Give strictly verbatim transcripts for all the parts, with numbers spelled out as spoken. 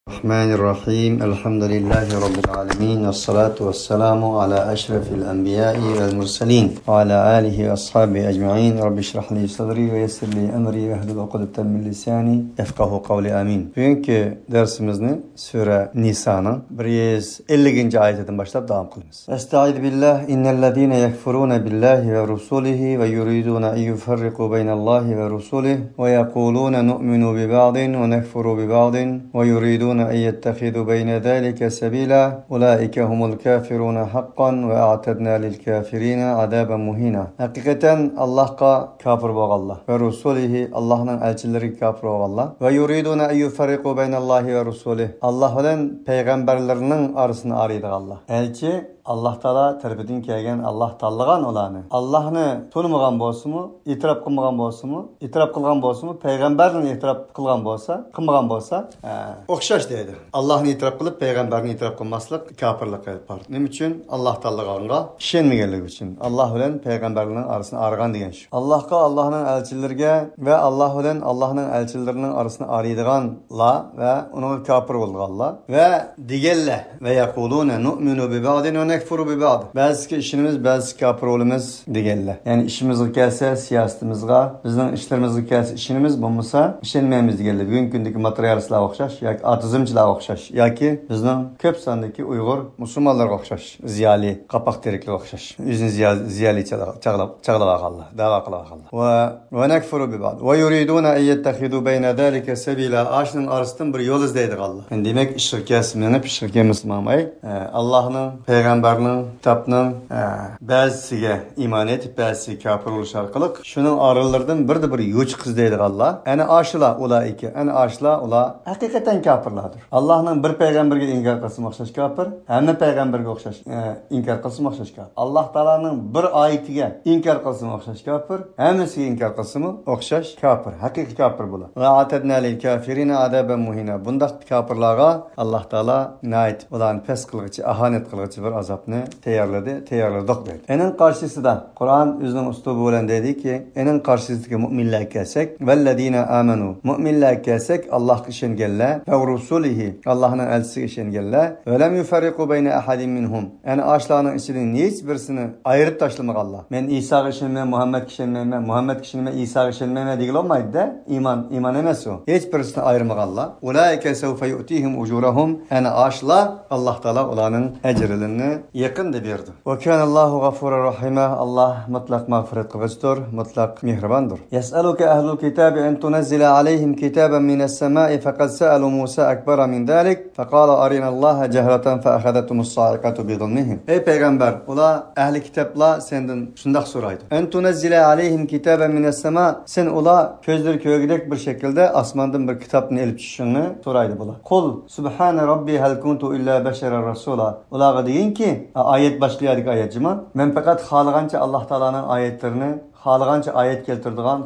الرحمن الرحيم. الحمد لله رب العالمين، والصلاة والسلام على أشرف الأنبياء والمرسلين، وعلى آله وأصحابه أجمعين. رب اشرح لي صدري ويسر لي أمري واحلل عقدة من لساني يفقهوا قولي. آمين. Bugünkü dersimizde Sure Nisa'nın bir yüz ellinci ayetinden başlap devam kılıyoruz. أستعيذ بالله. إن الذين يكفرون بالله ورسله ويريدون أن يفرقوا بين الله ورسله ويقولون نؤمن ببعض ونكفر ببعض ويريدون أن يتخذوا بين ذلك سبيلا أولئك هم الكافرون حقا وأعتدنا للكافرين عذابا مهينا. ھەقىقەتەن ئاللاھقا كاپىر بولغانلار ۋە رۇسۇلىھى، ئاللاھنىڭ ئەلچىلىرىگە كاپىر بولغانلار، ۋە يۇرىدۇنە ئەن يۇفەررىقۇ بەينەللاھى ۋە رۇسۇلىھ، ئاللاھ بىلەن پەيغەمبەرلىرىنىڭ ئارىسىنى ئايرىيدىغانلار. ئەلچى ئاللاھ تائالا تەرىپىدىن كەلگەن، ئاللاھ تاللىغان ئۇلارنى. ئاللاھنى تونۇمىغان بولسىمۇ، ئېتىراپ قىلمىغان بولسىمۇ، ئېتىراپ قىلغان بولسىمۇ، پەيغەمبەرنى ئېتىراپ قىلغان بولسا، قىلمىغان بولسا، ھە، ئوخشاش دەيدۇ. ئاللاھنى ئېتىراپ قىلىپ، پەيغەمبەرنى ئېتىراپ قىلماسلىق كاپىرلىق قىلىپ بار. نېمە ئۈچۈن؟ ئاللاھ تاللىغانغا ئىشەنمىگەنلىكى ئۈچۈن. ئاللاھ بىلەن پەيغەمبەرلەرنىڭ ئارىسىنى ئايرىغان دېگەن شۇ. ئاللاھقا، ئاللاھنىڭ ئەلچىلىرىگە ۋە ئاللاھ بىلەن ئاللاھنىڭ ئەلچىلىرىنىڭ ئارىسىنى ئايرىيدىغانلار ۋە ئۇنىڭغا كاپىر بولىدىغانلار ۋە دېگەنلەر، ۋە يەقۇلۇنە نۇئمىنۇ بىبەئدىن ۋە نەكفۇرۇ بىبەئد. بەزىسىگە ئىشىنىمىز، بەزىسىگە كاپىر بولىمىز دېگەنلەر. يەنى ئىشىمىزغا كەلسە، سىياسىتىمىزغا، بىزنىڭ ئىشلىرىمىزغا كەلسە ئىشىنىمىز، بولمىسا ئىشەنمەيمىز دېگەنلەر. بۈگۈنكى كۈندىكى ماتېرىيالىستلارغا ئوخشاش ياكى ئاتېئىزمچىلارغا ئوخشاش ياكى بىزنىڭ كۆپ ساندىكى ئۇيغۇر مۇسۇلمانلارغا ئوخشاش زىيالىي، قاپاق تېرىكلەرگە ئوخشاش ئۆزىنى زىيا-، زىيالىي چاغلا-، چاغلاپ، چاغلىۋالغانلار، دەۋا قىلىۋالغانلار. ۋە، ۋە نەكفۇرۇ بىبەئد. ۋە يۇرىدۇنە ئەن يەتتەخىزۇ بەينە زالىكە سەبىلە. ئاشۇنىڭ ئارىسىدىن بىر يول ئىزدەيدىغانلار. يەنى دېمەك، ئىشقا كەلسە مېڭىپ، ئىشقا كەلمىسە ماڭماي، ئە، ئاللاھنىڭ، پەيغەمبەرنىڭ، كىتابنىڭ، ئە، بەزىسىگە ئىمان ئېيتىپ، بەزىسىگە كاپىر بولۇش ئارقىلىق شۇنىڭ ئارىلىرىدىن بىردە بىر يوچۇق ئىزدەيدىغانلار. ئەنە ئاشۇلار، ئۇلائىكە، ئەنە ئاشۇلار، ئۇلار ھەقىقەتەن كاپىرلاردۇر. ئاللاھنىڭ بىر پەيغەمبىرگە ئىنكار قىلسىمۇ ئوخشاش كاپىر، ھەممە پەيغەمبىرگە ئوخشاش، ئە، ئىنكار قىلسىمۇ ئوخشاش كاپىر. ئاللاھ تائالانىڭ بىر ئايىتىگە ئىنكار قىلسىمۇ ئوخشاش كاپىر، ھەممىسىگە ئىنكار قىلسىمۇ ئوخشاش كاپىر، ھەقىقىي كاپىر بۇلار. ۋە ئەئتەدنا لىل كافىرىنە ئازابەن مۇھىنا. بۇنداق كاپىرلارغا ئاللاھ تائالا ناھايىتى ئۇلارنى پەس قىلغۇچى، ئاھانەت قىلغۇچى بىر ئازابنى تەييارلىدى، تەييارلىدۇق دەيدۇ. ئېنىڭ قارشىسىدا قۇرئان ئۆزىنىڭ ئۇسلۇبى بىلەن دەيدىكى، ئېنىڭ قارشىسىدىكى مۇئمىنلەرگە كەلسەك، ۋەللەزىنە ئامەنۇ، مۇئمىنلەرگە كەلسەك، ئاللاھقا ئىشەنگەنلەر ۋە رۇسۇلىھى، ئاللاھنىڭ ئەلچىسىگە ئىشەنگەنلەر، ۋەلەم يۇفەررىقۇ بەينە ئەھەدىن مىنھۇم، يەنى ئاشۇلارنىڭ ئىچىدىن ھېچ بىرسىنى ئايرىپ تاشلىمىغانلار. مەن ئىساغا ئىشىنىمەن، مۇھەممەدكە ئىشەنمەيمەن، مۇھەممەدكە ئىشىنىمەن، ئىساغا ئىشەنمەيمەن دېگىلى بولمايدۇ-دە. ئىمان، ئىمان ئەمەس ئۇ. ھېچ بىرسىنى ئايرىمىغانلار. ئۇلائىكە سەۋفە يۇئتىھىم ئۇجۇرەھۇم. ئەنە ئاشۇلار، ئاللاھ تائالا ئۇلارنىڭ ئەجىرلىرىنى يېقىندا بېرىدۇ. ۋە كانەللاھۇ غەفۇرەن رەھىمە. ئاللاھ مۇتلەق مەغپىرەت قىلغۇچىدۇر، مۇتلەق مېھرىباندۇر. يەسئەلۇكە ئەھلۇل كىتابى ئەن تۇنەززىلە ئەلەيھىم كىتابەن مىنەس سەمائى فەقەد سەئەلۇ مۇسا ئەكبەرە مىن زالىك فەقالە ئەرىنەللاھە جەھرەتەن فەئەخەزەتھۇمۇس سائىقەتۇ بىزۇلمىھىم. ئەي پەيغەمبەر، ئۇلار ئەھلى كىتابلار سەندىن شۇنداق سورايدۇ. ئەن تۇنەززىلە ئەلەيھىم كىتابەن مىنەس سەما، سەن ئۇلار كۆزلىرى كۆرگۈدەك بىر شەكىلدە ئاسماندىن بىر كىتابنى ئېلىپ چۈشۈشۈڭنى سورايدۇ بۇلار. قۇل سۇبھانە رەببى ھەل كۇنتۇ ئىللا بەشەرەن رەسۇلا. ئۇلارغا دېگىنكى، ئايەت باشقا يەردىكى ئايەت جۇمۇ. مەن پەقەت خالىغانچە ئاللاھ تائالانىڭ ئايەتلىرىنى، خالىغانچە ئايەت كەلتۈرىدىغان،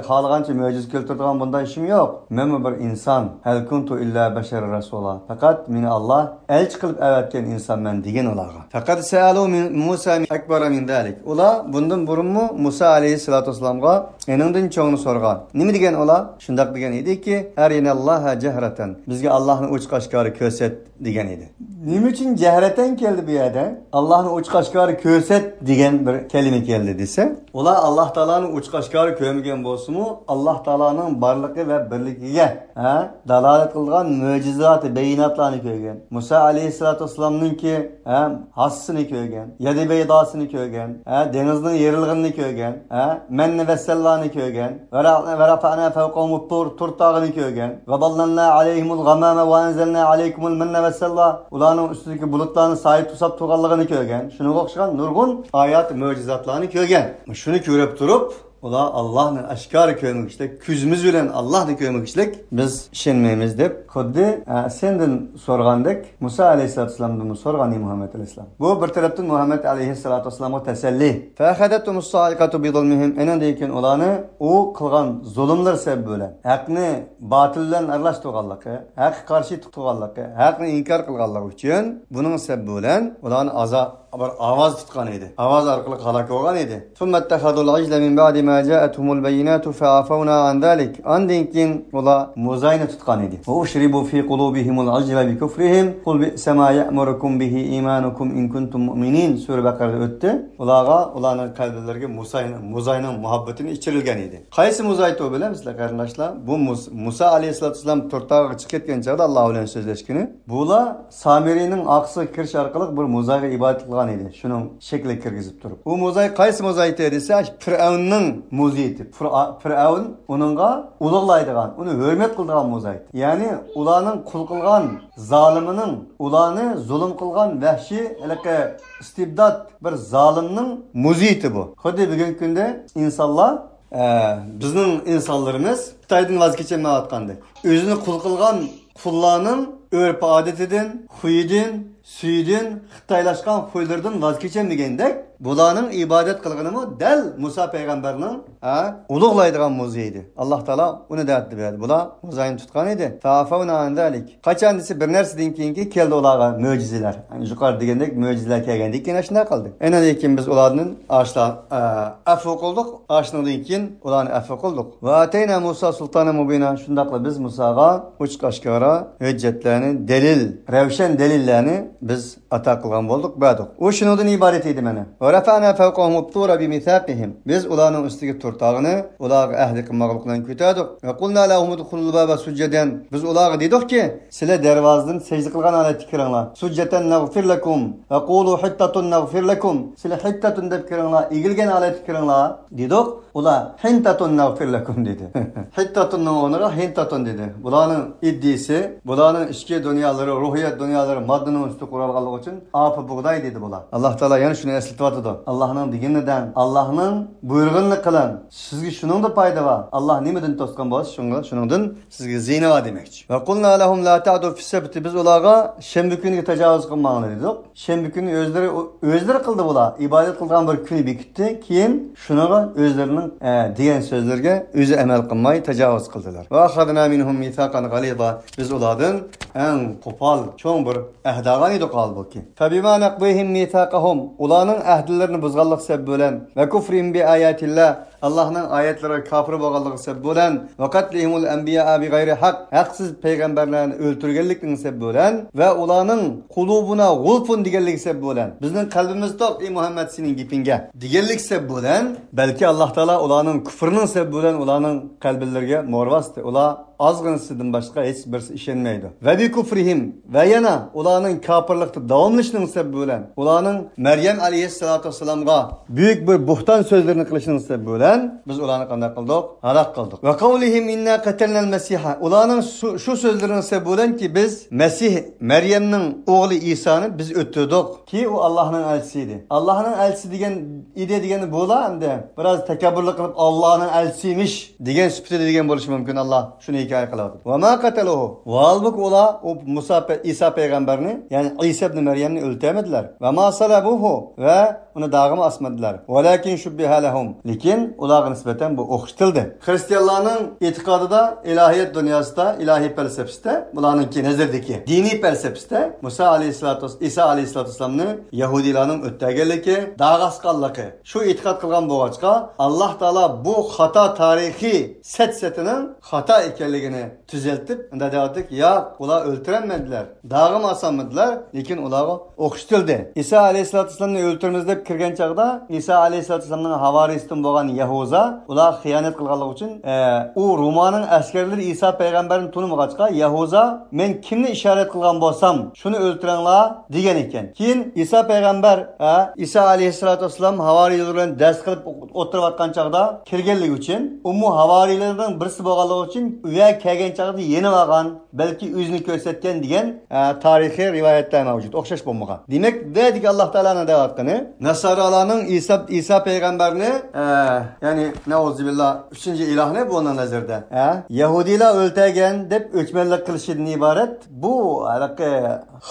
خالىغانچە مۆجىزە كەلتۈرىدىغان بۇنداق ئىشىم يوق. مەنمۇ بىر ئىنسان. ھەل كۇنتۇ ئىللا بەشەرەن رەسۇلا. پەقەت مېنى ئاللاھ ئەلچى قىلىپ ئەۋەتكەن ئىنسانمەن دېگىن ئۇلارغا. فەقەد سەئەلۇ مۇسا ئەكبەرە مىن زالىك. ئۇلار بۇندىن بۇرۇنمۇ مۇسا ئەلەيھىسسالاتۇ ۋەسسالامغا ئېنىڭدىن چوڭىنى سورىغان. نېمە دېگەن ئۇلار؟ شۇنداق دېگەن ئىدىكى، ئەرىنەللاھە جەھرەتەن. بىزگە ئاللاھنى ئوچۇق ئاشكارا كۆرسەت دېگەن ئىدى. نېمە ئۈچۈن جەھرەتەن كەلدى بۇ يەردە؟ ئاللاھنى ئوچۇق ئاشكارا كۆرسەت دېگەن بىر كەلىمە كەلدى دېسە، ئۇلار ئاللاھ تائالانى ئوچۇق ئاشكارا كۆرمىگەن بولسىمۇ، ئاللاھ تائالانىڭ بارلىقى ۋە بىرلىكىگە، ھە، دالالەت قىلغان مۆجىزاتى، بەيناتلارنى كۆرگەن. مۇسا ئەلەيھىسسالاتۇ ۋەسسالامنىڭكى، ھە، ھاسىسىنى كۆرگەن، يەدە بەيداسىنى كۆرگەن، ھە، دېڭىزنىڭ يېرىلغىنىنى كۆرگەن، ھە، مەننى ۋە سەلۋانى كۆرگەن، ۋە رەفەئنا فەۋقەھۇمۇت تۇر، تۇر تاغىنى كۆرگەن، ۋە زەللەلنا ئەلەيھىمۇل غامامە ۋە ئەنزەلنا ئەلەيكۇمۇل مەننە ۋەسسەلۋا، ئۇلارنىڭ ئۈستىدىكى بۇلۇتلارنى سايە توساپ تۇرغانلىقىنى كۆرگەن. شۇنىڭغا ئوخشىغان نۇرغۇن ئايات، مۆجىزاتلارنى كۆرگەن. شۇنى كۆرۈپ تۇرۇپ، ئۇلار ئاللاھنى ئاشكارا كۆرمىگۈچىلىك، كۆزىمىز بىلەن ئاللاھنى كۆرمىگۈچىلىك، بىز ئىشەنمەيمىز دەپ، خۇددى، ئە، سەندىن سورىغاندەك، مۇسا ئەلەيھىسسالاتۇ ۋەسسالامدىنمۇ سورىغان، ئەي مۇھەممەد ئەلەيھىسسالام. بۇ بىر تەرەپتىن مۇھەممەد ئەلەيھىسسالاتۇ ۋەسسالامغا تەسەللى. فەئەخەزەتھۇمۇس سائىقەتۇ بىزۇلمىھىم. ئېنىڭدىن كېيىن ئۇلارنى ئۇ قىلغان زۇلۇملىرى سەۋەبى بىلەن، ھەقنى باتىل بىلەن ئارىلاشتۇرغانلىقى، ھەققە قارشى تۇرغانلىقى، ھەقنى ئىنكار قىلغانلىقى ئۈچۈن، بۇنىڭ سەۋەبى بىلەن ئۇلارنى ئازا-، بىر ئاۋاز تۇتقان ئىدى. ئاۋاز ئارقىلىق ھالاك بولغان ئىدى. ثم اتخذوا العجل من بعد ما جاءتهم البينات فعفونا عن ذلك. ئاندىن كېيىن ئۇلار موزاينى تۇتقان ئىدى. وأشربوا في قلوبهم العجل بكفرهم قل بئس ما يأمركم به إيمانكم إن كنتم مؤمنين. سۈرە بەقەرەدە ئۆتتى. ئۇلارغا، ئۇلارنىڭ قەلبلىرىگە موزاينىڭ، موزاينىڭ مۇھەببىتىنى ئىچۈرۈلگەن ئىدى. قايسى موزاي ئۇ بىلەمسىلەر قېرىنداشلار؟ بۇ مۇس-، مۇسا ئەلەيھىسسالاتۇ ۋەسسالام تۆت تاغقا چىقىپ كەتكەن چاغدا ئاللا بىلەن سۆزلەشكىنى. بۇلار سامىرىنىڭ ئارقىسىغا كىرىش ئارقىلىق بىر موزايغا ئىبادەت قىلغان ئىدى. شۇنىڭ شەكلىگە كىرگۈزۈپ تۇرۇپ. بۇ موزاي قايسى موزاي ئىدى دېسە، پىرئەۋننىڭ موزىيى ئىدى. پىرئا-، پىرئەۋن ئۇنىڭغا ئۇلۇغلايدىغان، ئۇنى ھۆرمەت قىلىدىغان موزاي ئىدى. يەنى ئۇلارنىڭ قۇل قىلغان زالىمىنىڭ، ئۇلارنى زۇلۇم قىلغان ۋەھشىي ھېلىقى ئىستىبدات بىر زالىمنىڭ موزىيى ئىدى بۇ. خۇددى بۈگۈنكى كۈندە ئىنسانلار، ئە، بىزنىڭ ئىنسانلىرىمىز خىتايدىن ۋاز كېچەلمەيۋاتقاندەك، ئۆزىنى قۇل قىلغان قۇللارنىڭ ئۆرپ-ئادىتىدىن، خۇيىدىن، سۈيىدىن، خىتايلاشقان خۇيلىرىدىن ۋاز كېچەلمىگەندەك، بۇلارنىڭ ئىبادەت قىلغىنىمۇ دەل مۇسا پەيغەمبەرنىڭ، ھە، ئۇلۇغلايدىغان موزىيى ئىدى. ئاللا تائالا ئۇنى دەۋەتتى بۇ يەردە. بۇلار موزاينى تۇتقان ئىدى. فعفونا عن ذلك. قاچان دېسە، بىر نەرسىدىن كېيىنكى كەلدى ئۇلارغا مۆجىزىلەر. يەنى يۇقىرىدا دېگەندەك مۆجىزىلەر كەلگەندىن كېيىن ئاشۇنداق قىلدى. ئاندىن كېيىن بىز ئۇلاردىن ئاشۇنداق، ئە، ئەفۇ قىلدۇق. ئاشۇنىڭدىن كېيىن ئۇلارنى ئەفۇ قىلدۇق. وآتينا موسى سلطانا مبينا. شۇنداقلا بىز مۇساغا ئوچۇق ئاشكارا ھۆججەتلەرنى، دەلىل، رەۋشەن دەلىللەرنى بىز ئاتا قىلغان بولدۇق، بەردۇق. ئۇ شۇنىڭدىن ئىبارەت ئىدى مانا. ورفعنا فوقهم الطور بميثاقهم. بىز ئۇلارنىڭ ئۈستىگە تۇر تاغىنى ئۇلارغا ئەھدى قىلماقلىق بىلەن كۆتەردۇق. وقلنا لهم ادخلوا الباب سجدا. بىز ئۇلارغا دېدۇقكى، سىلەر دەرۋازىدىن سەجدە قىلغان ھالەتتە كىرىڭلار. سجدا نغفر لكم وقولوا حطة نغفر لكم. سىلەر ھىتتاتۇن دەپ كىرىڭلار، ئېگىلگەن ھالەتتە كىرىڭلار، دېدۇق. ئۇلار ھىنتاتۇن نەغفىر لەكۇم دېدى. ھىتتاتۇننىڭ ئورنىغا ھىنتاتۇن دېدى. بۇلارنىڭ ئىدىيىسى، بۇلارنىڭ ئىچكى دۇنيالىرى، روھىيەت دۇنيالىرى ماددىنىڭ ئۈستىدە قۇرۇلغانلىقى ئۈچۈن ئاپا بۇغداي دېدى بۇلار. ئاللا تائالا يەنە شۇنى ئەسلىتىۋاتىدۇ. ئاللانىڭ دېگىنىنى دەڭ، ئاللانىڭ بۇيرۇغىنىنى قىلىڭ. سىزگە شۇنىڭدا پايدا بار. ئاللا نېمىدىن توسقان بولسا، شۇنىڭدا، شۇنىڭدىن سىزگە زىيىنى بار دېمەكچى. وقلنا لهم لا تعدوا في السبت. بىز ئۇلارغا شەنبە كۈنىگە تاجاۋۇز قىلماڭلار دېدۇق. شەنبە كۈنى ئۆزلىرى، ئۆزلىرى قىلدى بۇلار. ئىبادەت قىلىدىغان بىر كۈنى بېكىتتى. كېيىن شۇنىڭغا ئۆزلىرىنىڭ، ئە، دېگەن سۆزلىرىگە ئۆزى ئەمەل قىلماي تاجاۋۇز قىلدىلار. وأخذنا منهم ميثاقا غليظا. بىز ئۇلاردىن ئەڭ قوپال، چوڭ بىر ئەھدە ئالغان ئىدۇق ھالبۇكى. فبما نقضهم ميثاقهم. ئۇلارنىڭ ئەھدىلىرىنى بۇزغانلىق سەۋەبى بىلەن. وكفرهم بآيات الله. ئاللانىڭ ئايەتلىرىگە كاپىر بولغانلىقى سەۋەبى بىلەن، وقتلهم الأنبياء بغير حق، ھەقسىز پەيغەمبەرلەرنى ئۆلتۈرگەنلىكىنىڭ سەۋەبى بىلەن ۋە ئۇلارنىڭ قۇلۇبۇنا غۇلفۇن دېگەنلىكى سەۋەبى بىلەن، بىزنىڭ قەلبىمىز توق، ئى مۇھەممەد، سېنىڭ گېپىڭگە دېگەنلىك سەۋەبى بىلەن، بەلكى ئاللا تائالا ئۇلارنىڭ كۇفرىنىڭ سەۋەبى بىلەن ئۇلارنىڭ قەلبىلىرىگە مور باستى. ئۇلار ئازغىنىسىدىن باشقا ھېچ بىرسى ئىشەنمەيدۇ. وكفرهم، ۋە يەنە ئۇلارنىڭ كاپىرلىقتا داۋاملىشىشىنىڭ سەۋەبى بىلەن، ئۇلارنىڭ مەريەم ئەلەيھىسسالاتۇ ۋەسسالامغا بۈيۈك بىر بۇھتان سۆزلىرىنى قىلىشىنىڭ سەۋەبى بىلەن بىز ئۇلارنى قانداق قىلدۇق؟ ھالاك قىلدۇق. وقولهم إنا قتلنا المسيح. ئۇلارنىڭ شۇ، شۇ سۆزلىرىنىڭ سەۋەبى بىلەنكى بىز مەسىھ مەريەمنىڭ ئوغلى ئىسانى بىز ئۆلتۈردۇق. كى ئۇ ئاللانىڭ ئەلچىسى ئىدى. ئاللانىڭ ئەلچىسى دېگەن ئىدى دېگەندە بۇلار ئەمدى بىراز تەكەببۇرلۇق قىلىپ، ئاللانىڭ ئەلچىسى ئىمىش دېگەن سۈپىتىدە دېگەن بولۇشى مۇمكىن، ئاللا شۇنى ھېكايە قىلىۋاتىدۇ. وما قتلوه. ۋە ھالبۇكى، ئۇلار ئۇ مۇسا پە-، ئىسا پەيغەمبەرنى، يەنى ئىسا ئىبنى مەريەمنى ئۆلتۈرمىدىلەر. وما صلبوه. ۋە ئۇنى داغىمۇ ئاسمىدىلەر. ولكن شبه لهم. لېكىن ئۇلارغا نىسبەتەن بۇ ئوخشىتىلدى. خرىستىيانلارنىڭ ئېتىقادىدا، ئىلاھىيەت دۇنياسىدا، ئىلاھىي پەلسەپىسىدە، بۇلارنىڭكى نەزىرىدىكى دىنىي پەلسەپىسىدە مۇسا ئەلەيھىسسالاتۇ، ئىسا ئەلەيھىسسالاتۇ ۋەسسالامنى يەھۇدىيلارنىڭ ئۆلتۈرگەنلىكى، داغ ئاسقانلىقى، شۇ ئېتىقاد قىلغان بولغاچقا، ئاللا تائالا بۇ خاتا تارىخىي سەت-سەتىنىڭ خاتا ئىكەنلىكىنى تۈزەلتىپ، ئۇنداق دەۋاتىدۇكى، ياق، ئۇلار ئۆلتۈرەلمىدىلەر، داغىمۇ ئاسالمىدىلەر، لېكىن ئۇلارغا ئوخشىتىلدى. ئىسا ئەلەيھىسسالاتۇ ۋەسسالامنى ئۆلتۈرىمىز دەپ كىرگەن چاغدا، ئىسا ئەلەيھىسسالاتۇ ۋەسسالامنىڭ ھاۋارىيسىدىن بولغان يەھۇزا، ئۇلار خىيانەت قىلغانلىقى ئۈچۈن، ئە، ئۇ رومانىڭ ئەسكەرلىرى ئىسا پەيغەمبەرنى تونۇمىغاچقا، يەھۇزا، مەن كىمنى ئىشارەت قىلغان بولسام، شۇنى ئۆلتۈرۈڭلار، دېگەن ئىكەن. كېيىن ئىسا پەيغەمبەر، ئە، ئىسا ئەلەيھىسسالاتۇ ۋەسسالام ھاۋارىيلار بىلەن دەرس قىلىپ ئولتۇرۇۋاتقان چاغدا كىرگەنلىكى ئۈچۈن، ئۇمۇ ھاۋارىيلارنىڭ بىرسى بولغانلىقى ئۈچۈن، ئۇ يەرگە كەلگەن چاغدا يېنىۋالغان، بەلكى ئۆزىنى كۆرسەتكەن دېگەن، ئە، تارىخىي رىۋايەتلەر مەۋجۇت. ئوخشاش بولمىغان. دېمەك، بۇ يەردىكى ئاللا تائالانىڭ دەۋاتقىنى، ناسارالارنىڭ ئىسا، ئىسا پەيغەمبەرنى، ئە، يەنى، نەئۇزۇبىللا، ئۈچىنچى ئىلاھنى بۇنىڭ نەزىرىدە، ئە، يەھۇدىيلار ئۆلتۈرگەن دەپ ئۆچمەنلىك قىلىشىدىن ئىبارەت بۇ ھېلىقى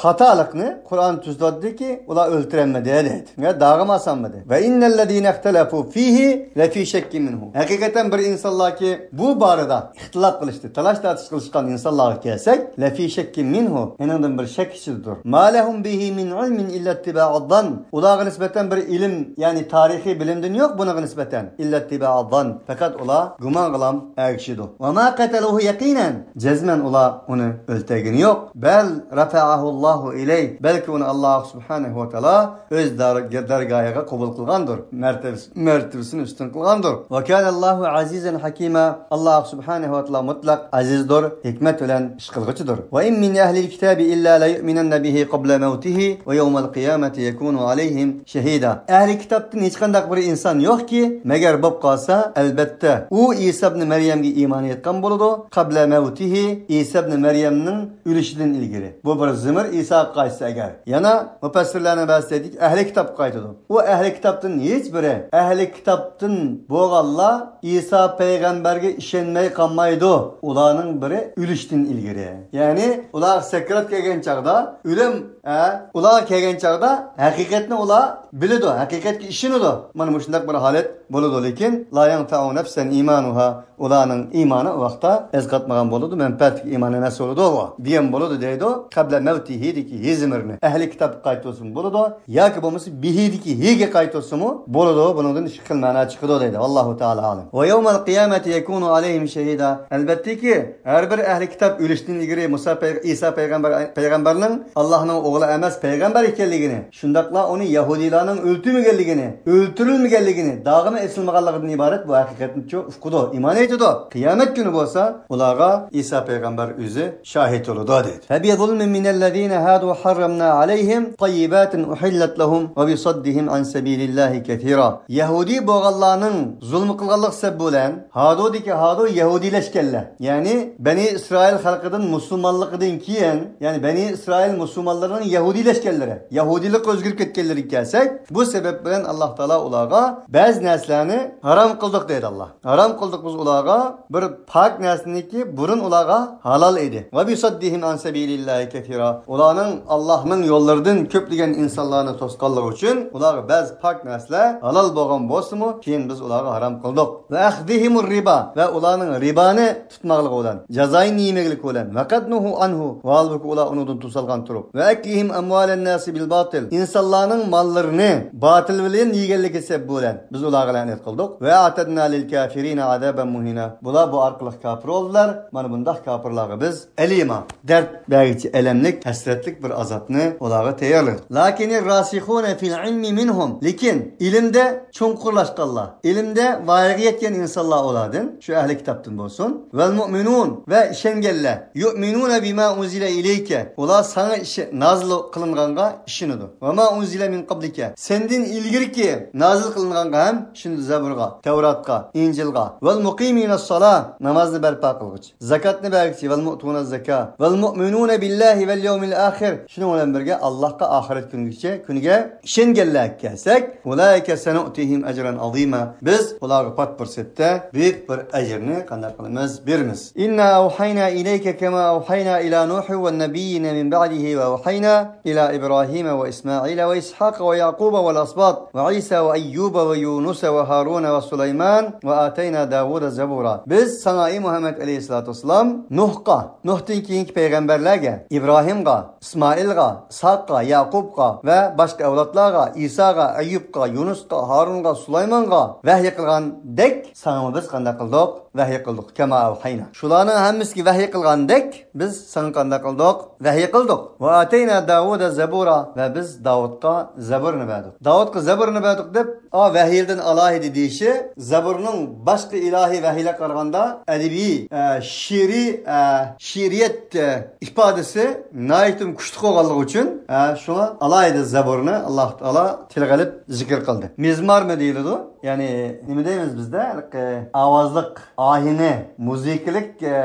خاتالىقنى قۇرئان تۈزىتىۋاتىدۇكى، ئۇلار ئۆلتۈرەلمىدى دەيدۇ. يا داغىمۇ ئاسالمىدى. وإن الذين اختلفوا فيه لفي شك منه. ھەقىقەتەن بىر ئىنسانلاركى بۇ بارىدا ئىختىلاپ قىلىش، تالاش تارتىش قىلىشقان ئىنسانلارغا كەلسەك، لەفى شەككىن مىنھۇ، ئۇنىڭدىن بىر شەك ئىچىدىدۇر. ما لەھۇم بىھى مىن ئىلمىن ئىللا ئىتتىبائەززەن، ئۇلارغا نىسبەتەن بىر ئىلىم، يەنى تارىخىي بىلىمدىن يوق بۇنىڭغا نىسبەتەن، ئىللا ئىتتىبائەززەن، پەقەت ئۇلار گۇمانغىلا ئەگىشىدۇ. ۋە ما قەتەلۇھۇ يەقىنەن، جەزمەن ئۇلار ئۇنى ئۆلتۈرگىنى يوق. بەل رەفەئەھۇللاھۇ ئىلەيھ، بەلكى ئۇنى ئاللاھ سۇبھانەھۇ ۋە تائالا ئۆز دار-، دەرگاھىغا قوبۇل قىلغاندۇر، مەرتىۋىسى، مەرتىۋىسىنى ئۈستۈن قىلغاندۇر. ۋە كانەللاھۇ ئەزىزەن ھەكىمە، ئاللاھ سۇبھانەھۇ ۋە تائالا مۇتلەق ئەزىزدۇر، ھېكمەت بىلەن ئىش قىلغۇچىدۇر. ۋە ئىن مىن ئەھلىل كىتابى ئىللا لەيۇئمىنەننە بىھى قەبلە مەۋتىھى ۋە يەۋمەل قىيامەتى يەكۇنۇ ئەلەيھىم شەھىدا. ئەھلى كىتابتىن ھېچقانداق بىر ئىنسان يوقكى، مەگەر بولۇپ قالسا، ئەلبەتتە، ئۇ ئىسا ئىبنى مەريەمگە ئىمان ئېيتقان بولىدۇ، قەبلە مەۋتىھى، ئىسا ئىبنى مەريەمنىڭ ئۆلۈشىدىن ئىلگىرى. بۇ بىر زىمىر ئىساغا قايتسا ئەگەر. يەنە مۇپەسسىرلەرنىڭ بەزىسى ئېيتىدۇكى، ئەھلى كىتابقا قايتىدۇ. ئۇ ئەھلى كىتابتىن ھېچ بىرى، ئەھلى كىتابتىن بولغانلار ئىسا پەيغەمبەرگە ئىشەنمەي قالمايدۇ. ئۇلارنىڭ بىرى ئۆلۈشتىن ئىلگىرى. يەنى ئۇلارغا سەكرات كەلگەن چاغدا، ئۆلۈم، ئە، ئۇلارغا كەلگەن چاغدا ھەقىقەتنى ئۇلار بىلىدۇ، ھەقىقەتكە ئىشىنىدۇ. مانا مۇشۇنداق بىر ھالەت بولىدۇ. لېكىن لا يەنفەئۇ نەفسەن ئىمانۇھا، ئۇلارنىڭ ئىمانى ئۇ ۋاقىتتا ئەسقاتمىغان بولىدۇ، مەنپەئەتلىك ئىمان ئەمەس بولىدۇ ئۇ، دېگەن بولىدۇ دەيدۇ. قەبلە مەۋتىھى دىكى ھى زىمىرنى ئەھلى كىتابقا قايتۇرسىمۇ بولىدۇ، ياكى بولمىسا بىھىدىكى ھىگە قايتۇرسىمۇ بولىدۇ. بۇنىڭدىن ئىككى خىل مەنا چىقىدۇ دەيدۇ. ۋاللاھۇ تائالا ئالەم. ۋە يەۋمەل قىيامەتى يەكۇنۇ ئەلەيھىم شەھىدا. ئەلبەتتىكى، ھەر بىر ئەھلى كىتاب ئۆلۈشتىن ئىلگىرى مۇسا پەيغ-، ئىسا پەيغەمبەر، پەيغەمبەرنىڭ ئاللاھنىڭ ئوغلى ئەمەس، پەيغەمبەر ئىكەنلىكىنى، شۇنداقلا ئۇنى يەھۇدىيلارنىڭ ئۆلتۈرمىگەنلىكىنى، ئۆلتۈرۈلمىگەنلىكىنى، داغىمۇ ئېسىلمىغانلىقىدىن ئىبارەت بۇ ھەقىقەتنى چۇ-، ئۇقىدۇ، ئىمان ئېيتىدۇ. قىيامەت كۈنى بولسا ئۇلارغا ئىسا پەيغەمبەر ئۆزى شاھىت بولىدۇ دەيدۇ. فبظلم من الذين هادوا حرمنا عليهم طيبات أحلت لهم وبصدهم عن سبيل الله كثيرا. يەھۇدىي بولغانلارنىڭ زۇلمى قىلغانلىقى سەۋەبى بىلەن، ھادۇدىكى ھادۇ يەھۇدىيلەشكەنلەر. يەنى بەنى ئىسرائىل خەلقىدىن مۇسۇلمانلىقىدىن كېيىن، يەنى بەنى ئىسرائىل مۇسۇلمانلىرىنىڭ يەھۇدىيلەشكەنلىرى، يەھۇدىيلىققا ئۆزگىرىپ كەتكەنلىرىگە كەلسەك، بۇ سەۋەب بىلەن ئاللاھ تائالا ئۇلارغا بەزى نەرسىلەرنى ھارام قىلدۇق دەيدۇ ئاللاھ. ھارام قىلدۇق بىز ئۇلارغا بىر پاك نەرسىنىكى بۇرۇن ئۇلارغا ھالال ئىدى. ۋە بىسەددىھىم ئەن سەبىلىللاھى كەسىرا. ئۇلارنىڭ ئاللاھنىڭ يوللىرىدىن كۆپلىگەن ئىنسانلارنى توسقانلىقى ئۈچۈن ئۇلارغا بەزى پاك نەرسىلەر ھالال بولغان بولسىمۇ، كېيىن بىز ئۇلارغا ھارام قىلدۇق. ۋە ئەخزىھىمۇر رىبا، ۋە ئۇلارنىڭ رىبانى تۇتماقلىقى بىلەن، جازايىنى يېمەكلىكى بىلەن، ۋەقەد نۇھۇ ئەنھۇ، ۋەھالبۇكى ئۇلار ئۇنىڭدىن توسالغان تۇرۇپ، ۋە ئەكلىھىم ئەمۋالەن ناسى بىل باتىل، ئىنسانلارنىڭ ماللىرىنى باتىل بىلەن يېگەنلىكى سەۋەب بىلەن بىز ئۇلارغا لەنەت قىلدۇق. ۋە ئەتەدنا لىل كافىرىنا ئازابەن مۇھىنا، بۇلار بۇ ئارقىلىق كاپىر بولدىلار. مانا بۇنداق كاپىرلارغا بىز ئەلىما، دەرد بەرگۈچى ئەلەملىك، ھەسرەتلىك بىر ئازابنى ئۇلارغا تەييارلىدۇق. لەكىنىر راسىخۇنە فىل ئىلمى مىنھۇم، لېكىن ئىلىمدە چوڭقۇرلاشقانلار، ئىلىمدە ۋايىغا يەتكەن ئىنسانلار ئۇلاردىن، شۇ ئەھلى كىتابتىن بولسۇن. ۋەل مۇئمىنۇن، ۋە ئىشەنگەنلەر، يۇئمىنۇنە بىما ئۇنزىلە ئىلەيكە، ئۇلار ساڭا ئىشە-، نازىل قىلىنغانغا ئىشىنىدۇ. ۋە ما ئۇنزىلە مىن قابلىكە، سەندىن ئىلگىرىكى نازىل قىلىنغانغا ھەم ئىشىنىدۇ، زەبۇرغا، تەۋراتقا، ئىنجىلغا. ۋەل مۇقىمىنەس سالا، نامازنى بەرپا قىلغۇچى، زاكاتنى بەرگۈچى، ۋەل مۇئتۇنەز زاكا، ۋەل مۇئمىنۇنە بىللاھى ۋەل يەۋمىل ئاخىر، شۇنىڭ بىلەن بىرگە ئاللاھقا، ئاخىرەت كۈنىگىچە، كۈنىگە ئىشەنگەنلەرگە كەلسەك، ئۇلائىكە سەنۇئتىھىم ئەجرەن ئازىما، بىز ئۇلارغا پات پۇرسەتتە بۈيۈك بىر ئەجىرنى قانداق قىلىمىز؟ بېرىمىز. ئىننا ئەۋھەينا ئىلەيكە كەما ئەۋھەينا ئىلا نۇھى ۋەن نەبىييىنە مىن بەئدىھى ۋە ئەۋھەينا إلى إبراهيم وإسماعيل وإسحاق ويعقوب والأسباط وعيسى وأيوب ويونس وهارون وسليمان وآتينا داود زبورا. بىز ساڭا، ئەي مۇھەممەد ئەلەيھىسسالاتۇ ۋەسسالام، نۇھقا، نۇھتىن كېيىنكى پەيغەمبەرلەرگە، ئىبراھىمغا، ئىسمائىلغا، ئىسھاققا، يەقۇبقا ۋە باشقا ئەۋلادلارغا، ئىساغا، ئەييۇبقا، يۇنۇسقا، ھارۇنغا، سۇلايمانغا ۋەھيى قىلغاندەك ساڭىمۇ بىز قانداق قىلدۇق؟ ۋەھيى قىلدۇق. كەما ئەۋھەينا. شۇلارنىڭ ھەممىسىگە ۋەھيى قىلغاندەك بىز ساڭا قانداق قىلدۇق؟ ۋەھيى قىلدۇق. ۋە ئاتەينا داۋۇدا زەبۇرا، ۋە بىز داۋۇتقا زەبۇرنى بەردۇق. داۋۇتقا زەبۇرنى بەردۇق دەپ، ئا، ۋەھىيدىن ئالاھىدە دېيىشى، زەبۇرنىڭ باشقا ئىلاھىي ۋەھىيلەرگە قارىغاندا ئەدەبىي، ئە، شېئىرىي، ئە، شېئىرىيەت، ئە، ئىپادىسى ناھايىتى كۈچلۈك بولغانلىقى ئۈچۈن، ئە، شۇڭا ئالاھىدە زەبۇرنى ئاللاھ تائالا تىلغا ئېلىپ زىكىر قىلدى. مىزمارمۇ دېيىلىدۇ؟ يەنى نېمە دەيمىز بىزدە؟ ھېلىقى ئاۋازلىق، ئاھىنە، مۇزىكىلىك، ئە،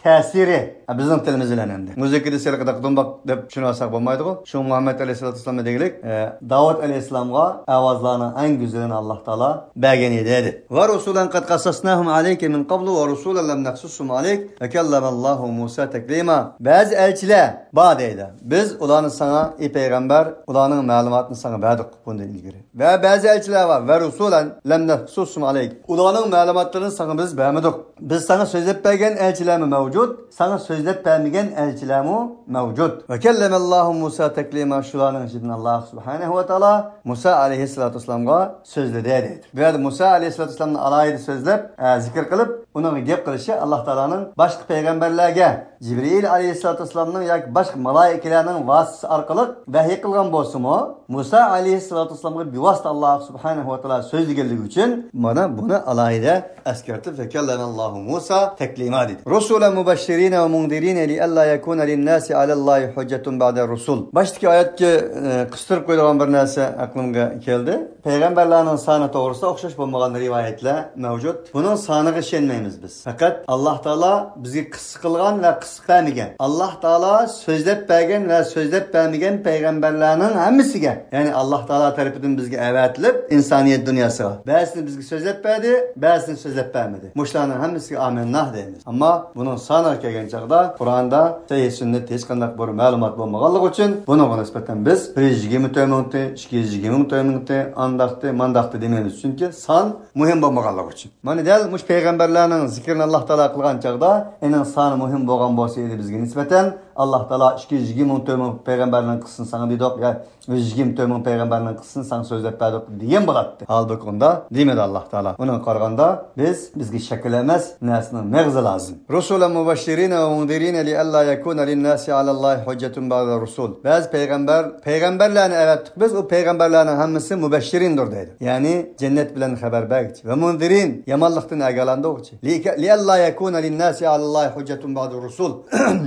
تەسىرى. ھە، بىزنىڭ تىلىمىز بىلەن ئەمدى. مۇزىكا دېسە ھېلىقى داقا دۇمباق دەپ چۈشىنىۋالساق بولمايدىغۇ. شۇڭا مۇھەممەد ئەلەيھىسسالاتۇ ۋەسسالام دېگۈلۈك، ئە، داۋۇت ئەلەيھىسسالامغا ئاۋازلارنىڭ ئەڭ گۈزىلىنى ئاللاھ تائالا بەرگەن ئىدى دېدى. ۋە رۇسۇلەن قەد قەسەسناھۇم ئەلەيكە مىن قەبلۇ ۋە رۇسۇلەن لەم نەقسۇسھۇم ئەلەيك ۋە كەللەمەللاھۇ مۇسا تەكلىما. بەزى ئەلچىلەر بار دەيدۇ. بىز ئۇلارنى ساڭا، ئى پەيغەمبەر، ئۇلارنىڭ مەلۇماتىنى ساڭا بەردۇق بۇندىن ئىلگىرى. ۋە بەزى ئەلچىلەر بار. ۋە رۇسۇلەن لەم نەقسۇسھۇم ئەلەيك. ئۇلارنىڭ مەلۇماتلىرىنى ساڭا بىز بەرمىدۇق. بىز ساڭا سۆزلەپ بەرگەن ئەلچىلەرمۇ مەۋجۇت، ساڭا سۆزلەپ بەرمىگەن ئەلچىلەرمۇ مەۋجۇت. ۋە كەللەمەللاھۇ مۇسا تەكلىما، شۇلارنىڭ ئىچىدىن ئاللاھ سۇبھانەھۇ ۋە تائالا مۇسا ئەلەيھىسسالاتۇ ۋەسسالامغا سۆزلىدى دەيدۇ. بۇ يەردە مۇسا ئەلەيھىسسالاتۇ ۋەسسالامنى ئالاھىدە سۆزلەپ، ئە، زىكىر قىلىپ، ئۇنىڭغا گەپ قىلىشى ئاللاھ تائالانىڭ باشقا پەيغەمبەرلەرگە جىبرىئىل ئەلەيھىسسالاتۇ ۋەسسالامنىڭ ياكى باشقا مالائىكىلەرنىڭ ۋاسىتىسى ئارقىلىق ۋەھىي قىلغان بولسىمۇ، مۇسا ئەلەيھىسسالاتۇ ۋەسسالامغا بىۋاسىتە ئاللاھ سۇبھانەھۇ ۋە تائالا سۆزلىگەنلىكى ئۈچۈن، مانا بۇنى ئالاھىدە ئەسكەرتىپ، فەكەللەمەللاھۇ مۇسا تەكلىما دېدى. رۇسۇلەن مۇبەششىرىنە ۋە مۇنزىرىنە لىئەللا يەكۇنە لىنناسى ئەلەللاھى ھۇججەتۇن بەئدە رۇسۇل. باشتىكى ئايەتكە، ئە، قىستۇرۇپ قويىدىغان بىر نەرسە ئەقلىمگە كەلدى. پەيغەمبەرلەرنىڭ سانى توغرىسىدا ئوخشاش بولمىغان رىۋايەتلەر مەۋجۇت. بۇنىڭ سانىغا ئىشەنمەيمىز بىز. پەقەت ئاللاھ تائالا بىزگە قىسسە قىلغان ۋە قىسسە بەرمىگەن، ئاللاھ تائالا سۆزلەپ بەرگەن ۋە سۆزلەپ بەرمىگەن پەيغەمبەرلەرنىڭ ھەممىسىگە، يەنى ئاللاھ تائالا تەرىپىدىن بىزگە ئەۋەتىلىپ ئىنسانىيەت دۇنياسىغا، بەزىسىنى بىزگە سۆزلەپ بەردى، بەزىسىنى سۆزلەپ بەرمىدى. مۇشۇلارنىڭ ھەممىسىگە ئامىننا دەيمىز. ئەمما بۇنىڭ سانىغا كەلگەن چاغدا قۇرئاندا، سەھىھ سۈننەتتە ھېچقانداق بىر مەلۇمات بولمىغانلىقى ئۈچۈن بۇنىڭغا نىسبەتەن بىز بىر يۈز يىگىرمە تۆت مىڭتى، ئىككى يۈز يىگىرمە تۆت مىڭتى، ئانداقتى، مانداقتى دېمەيمىز. چۈنكى سان مۇھىم بولمىغانلىقى ئۈچۈن. مانا دەل مۇشۇ پەيغەمبەرلەرنىڭ زىكرىنى ئاللاھ تائالا قىلغان چاغدا، ئېنىڭ سانى مۇھىم بولغان بولسا ئىدى بىزگە نىسبەتەن، ئاللاھ تائالا ئىككى يۈز يىگىرمە مىڭ تۆت مىڭ پەيغەمبەرنىڭ قىسسىسىنى ساڭا دېدۇق، يا يۈز يىگىرمە تۆت مىڭ پەيغەمبەرنىڭ قىسسىسىنى ساڭا سۆزلەپ بەردۇق دېگەن بولاتتى. ھالبۇكى ئۇنداق دېمىدى ئاللاھ تائالا. ئۇنىڭغا قارىغاندا بىز، بىزگە شەكىل ئەمەس، نەرسىنىڭ مېغىزى لازىم. رۇسۇلەن مۇبەششىرىنە ۋە مۇنزىرىنە لىئەللا يەكۇنە لىنناسى ئەلەللاھى ھۇججەتۇن بەئدە رۇسۇل. بەزى پەيغەمبەر، پەيغەمبەرلەرنى ئەۋەتتۇق بىز، ئۇ پەيغەمبەرلەرنىڭ ھەممىسى مۇبەششىرىندۇر دەيدۇ. يەنى جەننەت بىلەن خەۋەر بەرگۈچى. ۋە مۇنزىرىن، يامانلىقتىن ئاگاھلاندۇرغۇچى. لىئەللا يەكۇنە لىنناسى ئەلەللاھى ھۇججەتۇن بەئدە رۇسۇل.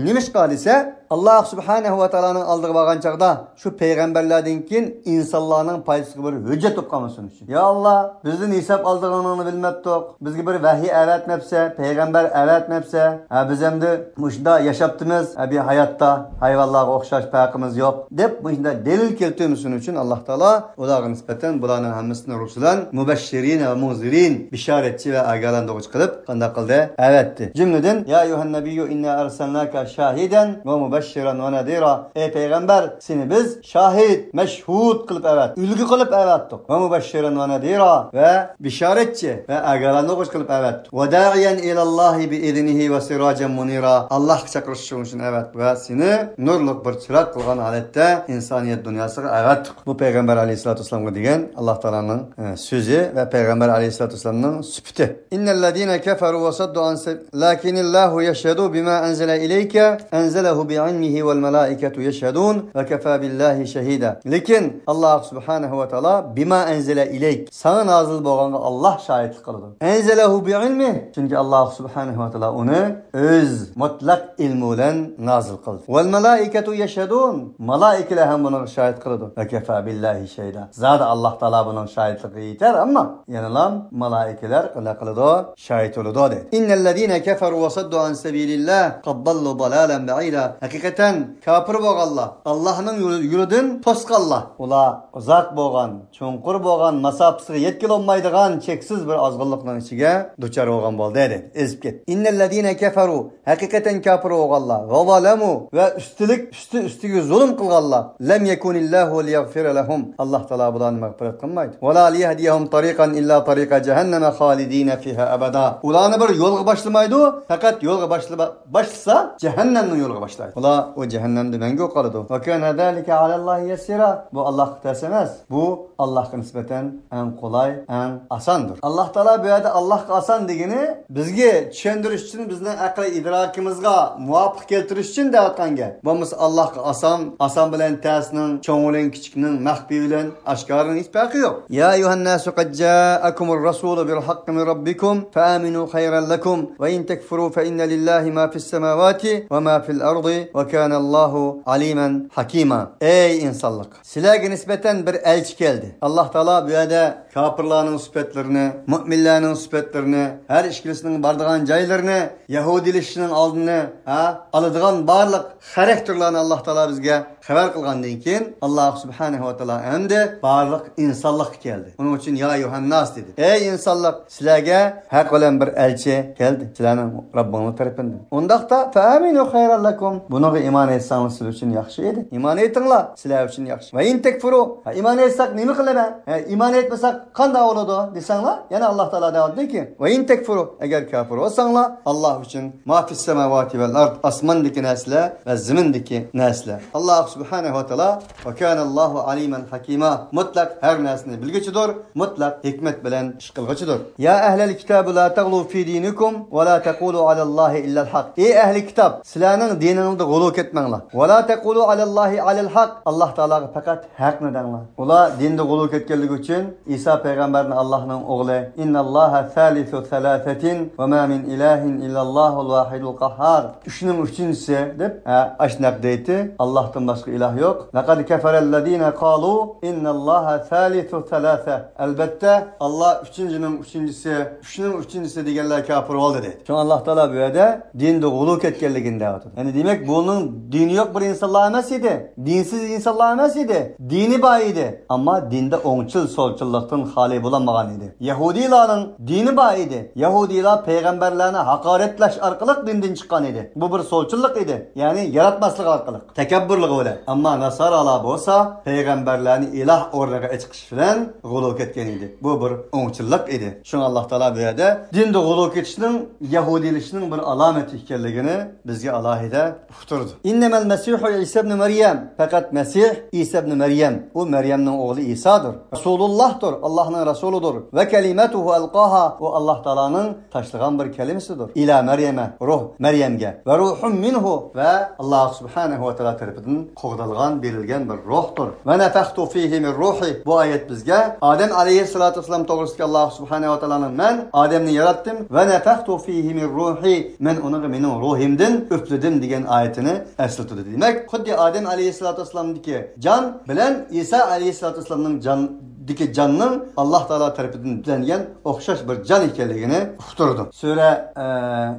نېمىشقا دېسە، ئاللاھ سۇبھانەھۇ ۋە تائالانىڭ ئالدىغا بارغان چاغدا شۇ پەيغەمبەرلەردىن كېيىن ئىنسانلارنىڭ پايدىسىغا بىر ھۆججەت بولۇپ قالمىسۇن ئۈچۈن. يا ئاللاھ، بىزدىن ھېساب ئالىدىغىنىڭنى بىلمەپتۇق. بىزگە بىر ۋەھىي ئەۋەتمەپسە، پەيغەمبەر ئەۋەتمەپسە، ھە، بىز ئەمدى مۇشۇنداق ياشاپتىمىز، ھە، بىر ھاياتتا ھايۋانلارغا ئوخشاش پەرقىمىز يوق، دەپ مۇشۇنداق دەلىل كەلتۈرمىسۇن ئۈچۈن ئاللاھ تائالا ئۇلارغا نىسبەتەن بۇلارنىڭ ھەممىسىنى رۇسۇلەن مۇبەششىرىنە ۋە مۇنزىرىن، بېشارەتچى ۋە ئاگاھلاندۇرغۇچى قىلىپ قانداق قىلدى؟ ئەۋەتتى. جۈملىدىن، يا ئەييۇھەن نەبىييۇ ئىننا ئەرسەلناكە شاھىدەن ۋە مۇبەششىرەن ۋە نەزىرا. ئەي پەيغەمبەر، سېنى بىز شاھىد، مەشھۇد قىلىپ ئەۋەتتۇق. ئۈلگە قىلىپ ئەۋەتتۇق. ۋە مۇبەششىرەن ۋە نەزىرا، ۋە بىشارەتچى ۋە ئاگاھلاندۇرغۇچى قىلىپ ئەۋەتتۇق. ۋە داعىيەن ئىلەللاھى بىئىزنىھى ۋە سىراجەن مۇنىرا. ئاللاھقا چاقىرىش ئۈچۈن ئەۋەتتۇق ۋە سېنى نۇرلۇق بىر چىراغ قىلغان ھالەتتە ئىنسانىيەت دۇنياسىغا ئەۋەتتۇق. بۇ پەيغەمبەر ئەلەيھىسسالاتۇ ۋەسسالامغا دېگەن ئاللاھ تائالانىڭ، ئە، سۆزى ۋە پەيغەمبەر ئەلەيھىسسالاتۇ ۋەسسالامنىڭ سۈپىتى. إن الذين كفروا وصدوا عن سب-، لكن الله يشهد بما أنزل إليك أنزله بعلمه والملائكة يشهدون وكفى بالله شهيدا. لېكىن ئاللاھ سۇبھانەھۇ ۋە تائالا بىما ئەنزەلە ئىلەيك، ساڭا نازىل بولغانغا ئاللاھ شاھىتلىق قىلىدۇ. ئەنزەلەھۇ بىئىلمىھ، چۈنكى ئاللاھ سۇبھانەھۇ ۋە تائالا ئۇنى ئۆز مۇتلەق ئىلمى بىلەن نازىل قىلدى. ۋەل مەلائىكەتۇ يەشھەدۇن، مالائىكىلەر ھەم بۇنىڭغا شاھىت قىلىدۇ. ۋە كەفا بىللاھى شەھىدا، زادى ئاللاھ تائالا بۇنىڭ شاھىتلىقىغا يېتەر، ئەمما يەنىلا مالائىكىلەر قانداق قىلىدۇ؟ شاھىت بولىدۇ دەيدۇ. إن الذين كفروا وصدوا عن سبيل الله قد ضلوا ضلالا بعيدا. ھەقىقەتەن كاپىر بولغانلار، ئاللاھنىڭ يولى-، يولىدىن توسقانلار، ئۇلار ئۇزاق بولغان، چوڭقۇر بولغان، ماساپىسىغا يەتكىلى بولمايدىغان چەكسىز بىر ئازغىنلىقنىڭ ئىچىگە دۇچار بولغان بولدى دەيدۇ. ئېزىپ كەتتى. إن الذين كفروا، ھەقىقەتەن كاپىر بولغانلار، ۋە ظلموا، ۋە ئۈستىلىك ئۈستى ئۈستىگە زۇلۇم قىلغانلار، لم يكن الله ليغفر لهم، ئاللاھ تائالا بۇلارنى مەغپىرەت قىلمايدۇ. ولا ليهديهم طريقا إلا طريق جهنم خالدين فيها أبدا. ئۇلارنى بىر يولغا باشلىمايدۇ، پەقەت يولغا باشلىما-، باشلىسا جەھەننەمنىڭ يولىغا باشلايدۇ. ئۇلار ئۇ جەھەننەمدە مەڭگۈ قالىدۇ. وكان ذلك على الله يسيرا. بۇ ئاللاھقا تەس ئەمەس. بۇ ئاللاھقا نىسبەتەن ئەڭ قولاي، ئەڭ ئاساندۇر. ئاللاھ تائالا بۇ يەردە ئاللاھقا ئاسان دېگىنى بىزگە چۈشەندۈرۈش ئۈچۈن بىزنىڭ ئەقىل ئىدراكىمىزغا مۇۋاپىق كەلتۈرۈش ئۈچۈن دەۋاتقان گەپ. بولمىسا ئاللاھقا ئاسان، ئاسان بىلەن تەسنىڭ، چوڭ بىلەن كىچىكنىڭ، مەخپىي بىلەن ئاشكارىنىڭ ھېچ پەرقى يوق. يا أيها الناس قد جاءكم الرسول بالحق من ربكم فآمنوا خيرا لكم وإن تكفروا فإن لله ما في السماوات وما في الأرض وكان الله عليما حكيما. ئەي ئىنسانلىق، سىلەرگە نىسبەتەن بىر ئەلچى كەلدى. ئاللاھ تائالا بۇ يەردە كاپىرلارنىڭ سۈپەتلىرىنى، مۇئمىنلارنىڭ سۈپەتلىرىنى، ھەر ئىككىلىسىنىڭ بارىدىغان جايلىرىنى، يەھۇدىيلىشىشنىڭ ئالدىنى، ھە، ئالىدىغان بارلىق خاراكتېرلارنى ئاللاھ تائالا بىزگە خەۋەر قىلغاندىن كېيىن، ئاللاھ سۇبھانەھۇ ۋە تائالا ئەمدى بارلىق ئىنسانلىققا كەلدى. ئۇنىڭ ئۈچۈن يا ئەييۇھەنناس دېدى. ئەي ئىنسانلىق، سىلەرگە ھەق بىلەن بىر ئەلچى كەلدى سىلەرنىڭ رەببىڭلار تەرىپىندىن. ئۇنداقتا فەئامىنۇ خەيرەن لەكۇم. بۇنىڭغا ئىمان ئېيتساڭلار سىلەر ئۈچۈن ياخشى ئىدى. ئىمان ئېيتىڭلار، سىلەر ئۈچۈن ياخشى. ۋە ئىن تەكفۇرۇ. ھە، ئىمان ئېيتساق نېمە قىلىمەن؟ ھە، ئىمان ئېيتمىساق قانداق بولىدۇ دېسەڭلار، يەنە ئاللاھ تائالا دەۋاتىدۇكى، ۋە ئىن تەكفۇرۇ، ئەگەر كاپىر بولساڭلار، ئاللاھ ئۈچۈن ما فىس سەماۋاتى ۋەل ئارد، ئاسماندىكى نەرسىلەر ۋە زېمىندىكى نەرسىلەر. ئاللاھ سۇبھانەھۇ ۋە تائالا، ۋە كانەللاھۇ ئەلىيمەن ھەكىما، مۇتلەق ھەر نەرسىنى بىلگۈچىدۇر، مۇتلەق ھېكمەت بىلەن ئىش قىلغۇچىدۇر. يا ئەھلەل كىتابى لا تەغلۇ فى دىنىكۇم ۋە لا تەقۇلۇ ئەلەللاھى ئىللەل ھەق. ئەي ئەھلى كىتاب، سىلەرنىڭ دىنىڭلاردا غۇلۇ كەتمەڭلار. ۋە لا تەقۇلۇ ئەلەللاھى ئەلەل ھەق، ئاللاھ تائالاغا پەقەت ھەقنى دەڭلار. ئۇلار دىندا غۇلۇ كەتكەنلىكى ئۈچۈن ئىسا پەيغەمبەرنى ئاللاھنىڭ ئوغلى، ئىننەللاھە سالىسۇ سالاسەتىن ۋە ما مىن ئىلاھىن ئىللەللاھۇل ۋاھىدۇل قەھھار. ئۈچنىڭ ئۈچىنچىسى دەپ، ھە، ئاشۇنداق دەيتتى. ئاللاھتىن باشقا ئىلاھ يوق. لەقەد كەفەرەللەزىنە قالۇ ئىننەللاھە سالىسۇ سالاسە. ئەلبەتتە، ئاللاھ ئۈچىنچىنىڭ ئۈچىنچىسى، ئۈچنىڭ ئۈچىنچىسى دېگەنلەر كاپىر بولدى دەيدۇ. شۇڭا ئاللاھ تائالا بۇ يەردە دىندا غۇلۇ كەتكەنلىكىنى دەۋاتىدۇ. يەنى دېمەك، بۇنىڭ دىنى يوق بىر ئىنسانلار ئەمەس ئىدى. دىنسىز ئىنسانلار ئەمەس ئىدى. دىنى بار ئىدى. ئەمما دىندا ئوڭچىل، سولچىللىقتىن خالىي بولالمىغان ئىدى. يەھۇدىيلارنىڭ دىنى بار ئىدى. يەھۇدىيلار پەيغەمبەرلەرنى ھاقارەتلەش ئارقىلىق دىندىن چىققان ئىدى. بۇ بىر سولچىللىق ئىدى. يەنى ياراتماسلىق ئارقىلىق. تەكەببۇرلۇقى بىلەن. ئەمما ناسارالار بولسا پەيغەمبەرلەرنى ئىلاھ ئورنىغا ئېچىقىش بىلەن غۇلۇ كەتكەن ئىدى. بۇ بىر ئوڭچىللىق ئىدى. شۇڭا ئاللاھ تائالا بۇ يەردە دىندا غۇلۇ كېتىشنىڭ يەھۇدىيلىشىشنىڭ بىر ئالامىتى ئىكەنلىكىنى بىزگە ئالاھىدە ئۇقتۇرىدۇ. ئىننەمەل مەسىھۇ ئىسا ئىبنى مەريەم. پەقەت مەسىھ ئىسا ئىبنى مەريەم. ئۇ مەريەمنىڭ ئوغلى ئىسادۇر. رەسۇلۇللاھدۇر. ئاللاھنىڭ رەسۇلىدۇر. ۋە كەلىمەتۇھۇ ئەلقاھا. ئۇ ئاللاھ تائالانىڭ تاشلىغان بىر كەلىمىسىدۇر. ئىلا مەريەمە، روھ مەريەمگە. ۋە روھۇم مىنھۇ، ۋە ئاللاھ سۇبھانەھۇ ۋە تائالا تەرىپىدىن قوغدالغان، بېرىلگەن بىر روھتۇر. ۋە نەفەختۇ فىھى مىن روھى. بۇ ئايەت بىزگە ئادەم ئەلەيھىسسالاتۇ ۋەسسالام توغرىسىدىكى ئاللاھ سۇبھانەھۇ ۋە تائالانىڭ مەن ئادەمنى ياراتتىم، ۋە نەفەختۇ فىھى مىن روھى، مەن ئۇنىڭغا مېنىڭ روھىمدىن ئۈفلىدىم دېگەن ئايىتىنى ئەسلىتىدۇ. دېمەك، خۇددى ئادەم ئەلەيھىسسالاتۇ ۋەسسالامدىكى جان بىلەن ئىسا ئەلەيھىسسالاتۇ ۋەسسالامنىڭ جان دىكى جاننىڭ ئاللاھ تائالا تەرىپىدىن يۈكلەنگەن ئوخشاش بىر جان ئىكەنلىكىنى ئۇقتۇرىدۇ. سۈرە، ئە،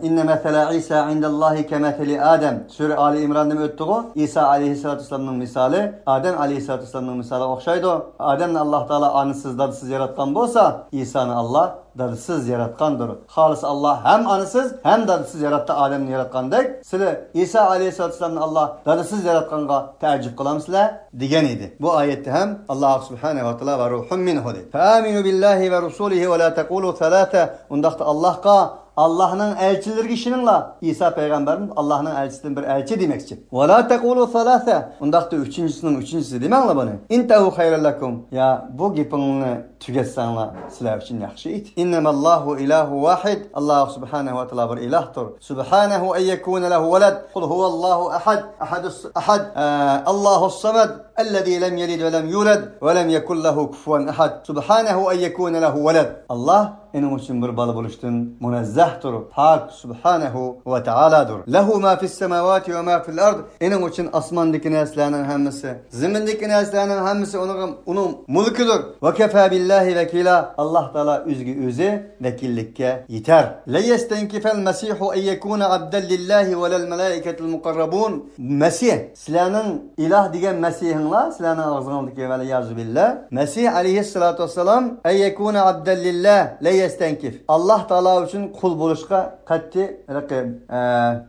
ئىننە مەسەلە ئىسا ئىندەللاھى كەمەسەلى ئادەم. سۈرە ئالى ئىمراندا ئۆتتىغۇ. ئىسا ئەلەيھىسسالاتۇ ۋەسسالامنىڭ مىسالى ئادەم ئەلەيھىسسالاتۇ ۋەسسالامنىڭ مىسالىغا ئوخشايدۇ. ئادەمنى ئاللاھ تائالا ئانىسىز، دادىسىز ياراتقان بولسا، ئىسانى ئاللاھ دادىسىز ياراتقاندۇر. خالىسا ئاللاھ ھەم ئانىسىز، ھەم دادىسىز ياراتتى، ئادەمنى ياراتقاندەك، سىلى ئىسا ئەلەيھىسسالاتۇ ۋەسسالامنى ئاللاھ دادىسىز ياراتقانغا تەئەججۈب قىلامسىلەر؟ دېگەن ئىدى. بۇ ئايەتتە ھەم ئاللاھ سۇبھانەھۇ ۋە تائالا ۋە روھۇم مىنھۇ دېدى. فەئامىنۇ بىللاھى ۋە رۇسۇلىھى ۋە لا تەقۇلۇ سەلاسە. ئۇنداقتا ئاللاھقا، ئاللاھنىڭ ئەلچىلىرىگە ئىشىنىڭلار. ئىسا پەيغەمبەرمۇ ئاللاھنىڭ ئەلچىسىدىن بىر ئەلچى دېمەكچى. ۋە لا تەقۇلۇ سەلاسە. ئۇنداقتا ئۈچىنچىسىنىڭ ئۈچىنچىسى دېمەڭلار بۇنى. ئىنتەھۇ خەيرەن لەكۇم. يا، بۇ گېپىڭنى تۈگەتسەڭلار سىلەر ئۈچۈن ياخشى ئىدى. ئىننەمەللاھۇ ئىلاھۇ ۋاھىد. ئاللاھ سۇبھانەھۇ ۋە تائالا بىر ئىلاھتۇر. سۇبھانەھۇ ئەن يەكۇنە لەھۇ ۋەلەد. قۇل ھۇۋەللاھۇ ئەھەد. ئەھەدۇس، ئەھەد. ئە، ئاللاھۇس سەمەد. ئەللەزى لەم يەلىد ۋە لەم يۇلەد ۋە لەم يەكۇن لەھۇ كۇفۇۋەن ئەھەد. سۇبھانەھۇ ئەن يەكۇنە لەھۇ ۋەلەد. ئاللاھ ئېنىڭ ئۈچۈن بىر بالا بولۇشتىن مۇنەززەھتۇر، پاك، سۇبھانەھۇ ۋە تائالادۇر. لەھۇ ما فىس سەماۋاتى ۋە ما فىل ئارد. ئېنىڭ ئۈچۈن ئاسماندىكى نەرسىلەرنىڭ ھەممىسى، زېمىندىكى نەرسىلەرنىڭ ھەممىسى ئۇنىڭ، ئۇنىڭ مۈلكىدۇر. ۋە كەفا بىللاھى ۋەكىلا. ئاللاھ تائالا ئۆزىگە ئۆزى ۋەكىللىككە يېتەر. لەن يەستەنكىفەل مەسىھۇ ئەن يەكۇنە ئەبدەن لىللاھى ۋەلەل مەلائىكەتۇل مۇقەررەبۇن. مەسىھ، سىلەرنىڭ ئىلاھ دېگەن مەسىھىڭلار، سىلەرنىڭ ئاغزىڭىزدىكى، ۋەلىيازۇ بىللا. مەسىھ ئەلەيھىسسالاتۇ ۋەسسالام، ئەن يەكۇنە ئەبدەن لىللا، لەن يەستەنكىف. ئاللاھ تائالا ئۈچۈن قۇل بولۇشقا قەتئىي، ھېلىقى، ئە،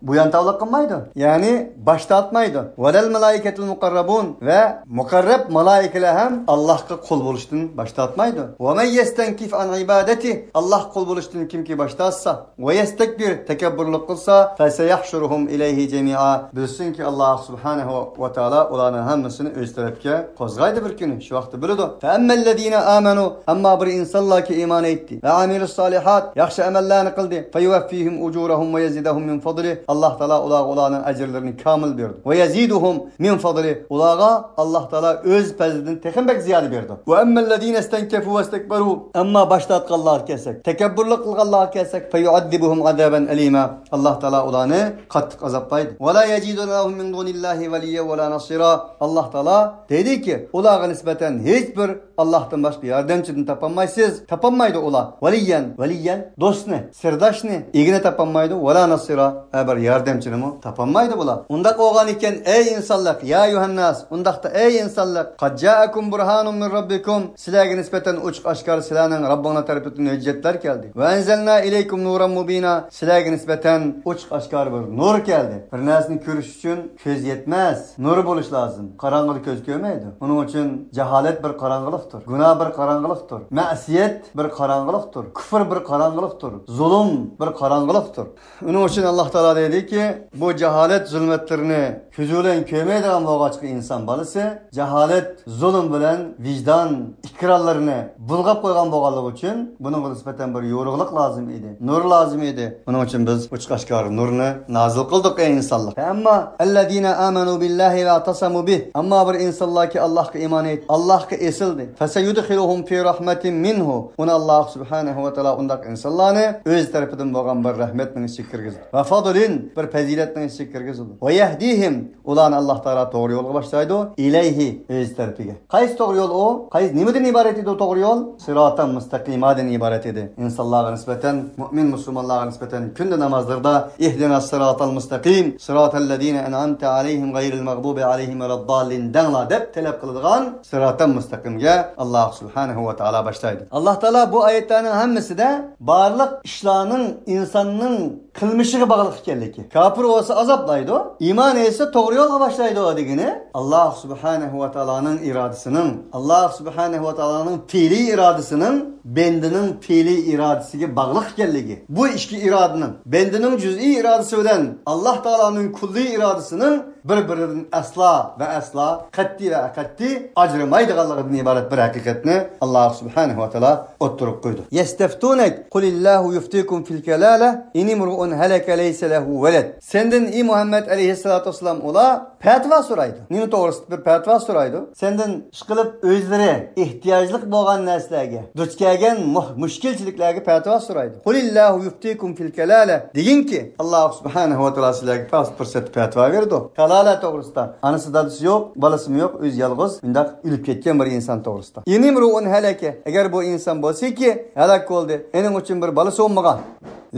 بۇيانتاۋلىق قىلمايدۇ. يەنى باش تارتمايدۇ. ۋەلەل مەلائىكەتۇل مۇقەررەبۇن، ۋە مۇقەررەب مالايىكىلەر ھەم ئاللاھقا قۇل بولۇشتىن باش تارتمايدۇ. ۋە مەن يەستەنكىف ئەن ئىبادەتىھ، ئاللاھقا قۇل بولۇشتىن كىمكى باش تارتسا، ۋە يەستەكبىر، تەكەببۇرلۇق قىلسا، فەسەيەھشۇرۇھۇم ئىلەيھى جەمىئا، بىلسۇنكى، ئاللاھ سۇبھانەھۇ ۋە تائالا ئۇلارنىڭ ھەممىسىنى ئۆز تەرەپكە قوزغايدۇ بىر كۈنى، شۇ ۋاقىتتا بىلىدۇ. فەئەممەللەزىنە ئامەنۇ، ئەمما بىر ئىنسانلاركى ئىمان ئېيتتى، ۋە عملوا الصالحات، ياخشى ئەمەللەرنى قىلدى، فيوفيهم أجورهم ويزيدهم من فضله، ئاللاھ تائالا ئۇلارغا ئۇلارنىڭ ئەجىرلىرىنى كامىل بېرىدۇ. ويزيدهم من فضله، ئۇلارغا ئاللاھ تائالا ئۆز پەزلىدىن تېخىمۇ بەك زىيادە بېرىدۇ. وأما الذين استنكفوا واستكبروا، ئەمما باش تارتقانلارغا كەلسەك، تەكەببۇرلۇق قىلغانلارغا كەلسەك، فيعذبهم عذابا أليما، ئاللاھ تائالا ئۇلارنى قاتتىق ئازابلايدۇ. ولا يجدون لهم من دون الله وليا ولا نصيرا، ئاللاھ تائالا دەيدىكى، ئۇلارغا نىسبەتەن ھېچ بىر ئاللاھتىن باشقا ياردەمچىدىن تاپالمايسىز، تاپالمايدۇ ئۇلار. ۋەلىيەن، ۋەلىيەن، دوستنى، سىرداشنى، ئىگىنى تاپالمايدۇ. ۋەلا ناسىرا، ھە، بىر ياردەمچىنىمۇ تاپالمايدۇ بۇلار. ئۇنداق بولغان ئىكەن، ئەي ئىنسانلىق، يا ئەييۇھەنناس، ئۇنداقتا ئەي ئىنسانلىق، قەد جائەكۇم بۇرھانۇم مىن رەببىكۇم، سىلەرگە نىسبەتەن ئوچۇق ئاشكارا سىلەرنىڭ رەببىڭلار تەرىپىدىن ھۆججەتلەر كەلدى. ۋە ئەنزەلنا ئىلەيكۇم نۇرەن مۇبىنا، سىلەرگە نىسبەتەن ئوچۇق ئاشكارا بىر نۇر كەلدى. بىر نەرسىنى كۆرۈش ئۈچۈن كۆز يەتمەس، نۇر بولۇش لازىم. قاراڭغۇدا كۆز كۆرمەيدۇ. ئۇنىڭ ئۈچۈن جاھالەت بىر قاراڭغۇلۇقتۇر، گۇناھ بىر قاراڭغۇلۇقتۇر، مەسىيەت بىر قاراڭغۇلۇقتۇر، كۇفر بىر قاراڭغۇلۇقتۇر، زۇلۇم بىر قاراڭغۇلۇقتۇر. ئۇنىڭ ئۈچۈن ئاللاھ تائالا دەيدىكى، بۇ جاھالەت زۇلمەتلىرىنى كۆزى بىلەن كۆرمەيدىغان بولغاچقا ئىنسان بالىسى، جاھالەت، زۇلۇم بىلەن ۋىجدان ئېكرانلىرىنى بۇلغاپ قويغان بولغانلىقى ئۈچۈن بۇنىڭغا نىسبەتەن بىر يورۇقلۇق لازىم ئىدى، نۇر لازىم ئىدى. ئۇنىڭ ئۈچۈن بىز ئوچۇق ئاشكارا نۇرنى نازىل قىلدۇق، ئەي ئىنسانلار. ئەمما الذين آمنوا بالله واعتصموا به، ئەمما بىر ئىنسانلاركى ئاللاھقا ئىمان ئېيتىپ، ئاللاھقا ئېسىلدى. فسيدخلهم في رحمة منه، ئۇنى ئاللاھ سۇبھانەھۇ ۋە تائالا ئۇنداق ئىنسانلارنى ئۆز تەرىپىدىن بولغان بىر رەھمەتنىڭ ئىچىگە كىرگۈزىدۇ. ۋە فەزلىن، بىر پەزىلەتنىڭ ئىچىگە كىرگۈزىدۇ. ۋە يەھدىھىم، ئۇلارنى ئاللاھ تائالا توغرا يولغا باشلايدۇ. ئىلەيھى، ئۆز تەرىپىگە. قايسى توغرا يول ئۇ؟ قايسى، نېمىدىن ئىبارەت ئىدى ئۇ توغرا يول؟ سىراتان مۇستەقىمادىن ئىبارەت ئىدى. ئىنسانلارغا نىسبەتەن، مۇئمىن مۇسۇلمانلارغا نىسبەتەن كۈندە نامازلىرىدا ئىھدىناس سىراتال مۇستەقىم، سىراتاللەزىنە ئەنئەمتە ئەلەيھىم غەيرىل مەغدۇبى ئەلەيھىم ۋەلەدداللىن دەڭلار دەپ تەلەپ قىلىدىغان سىراتال مۇستەقىمگە ئاللاھ سۇبھانەھۇ ۋە تائالا باشلايدۇ. ئاللاھ تائالا بۇ ئايەتلەرنىڭ ھەممىسىدە بارلىق ئىشلارنىڭ ئىنساننىڭ قىلمىشىغا باغلىق ئىكەنلىكى. كاپىر بولسا ئازابلايدۇ، ئىمان ئېيتسا توغرا يولغا باشلايدۇ دېگىنى، ئاللاھ سۇبھانەھۇ ۋە تائالانىڭ ئىرادىسىنىڭ، ئاللاھ سۇبھانەھۇ ۋە تائالانىڭ پېئلىي ئىرادىسىنىڭ بەندىنىڭ پېئلىي ئىرادىسىگە باغلىق ئىكەنلىكى. بۇ ئىككى ئىرادىنىڭ، بەندىنىڭ جۈزئىي ئىرادىسى بىلەن ئاللاھ تائالانىڭ كۈللىي ئىرادىسىنىڭ بىر-بىرىدىن ئەسلا ۋە ئەسلا، قەتئىي ۋە قەتئىي ئاجرىمايدىغانلىقىدىن ئىبارەت بىر ھەقىقەتنى ئاللاھ سۇبھانەھۇ ۋە تائالا ئوتتۇرىغا قويدى. يەستەفتۇنەك، قۇلىللاھۇ يۇفتىكۇم فىل كالالە، ئىن ئىمرۇئۇن ھەلەكە لەيسە لەھۇ ۋەلەد. سەندىن، ئى مۇھەممەد ئەلەيھىسسالاتۇ ۋەسسالام، ئۇلار پەتىۋا سورايدۇ. نېمە توغرىسىدا بىر پەتىۋا سورايدۇ؟ سەندىن ئىشقىلىپ ئۆزلىرى ئېھتىياجلىق بولغان نەرسىلەرگە، دۇچ كەلگەن مۇھ-، مۇشكىلچىلىكلەرگە پەتىۋا سورايدۇ. قۇلىللاھۇ يۇفتىكۇم فىل كالالە. دېگىنكى، ئاللاھ سۇبھانەھۇ ۋە تائالا سىلەرگە پۇرسەت پەتىۋا بېرىدۇ. كالالە توغرىسىدا. ئانىسى دادىسى يوق، بالىسىمۇ يوق، ئۆزى يالغۇز، مۇنداق ئۆلۈپ كەتكەن بىر ئىنسان توغرىسىدا. ئىن ئىمرۇئۇن ھەلەكە. ئەگەر بۇ ئىنسان بولسىكى، ھەلاك بولدى. ئېنىڭ ئۈچۈن بىر بالىسى بولمىغان.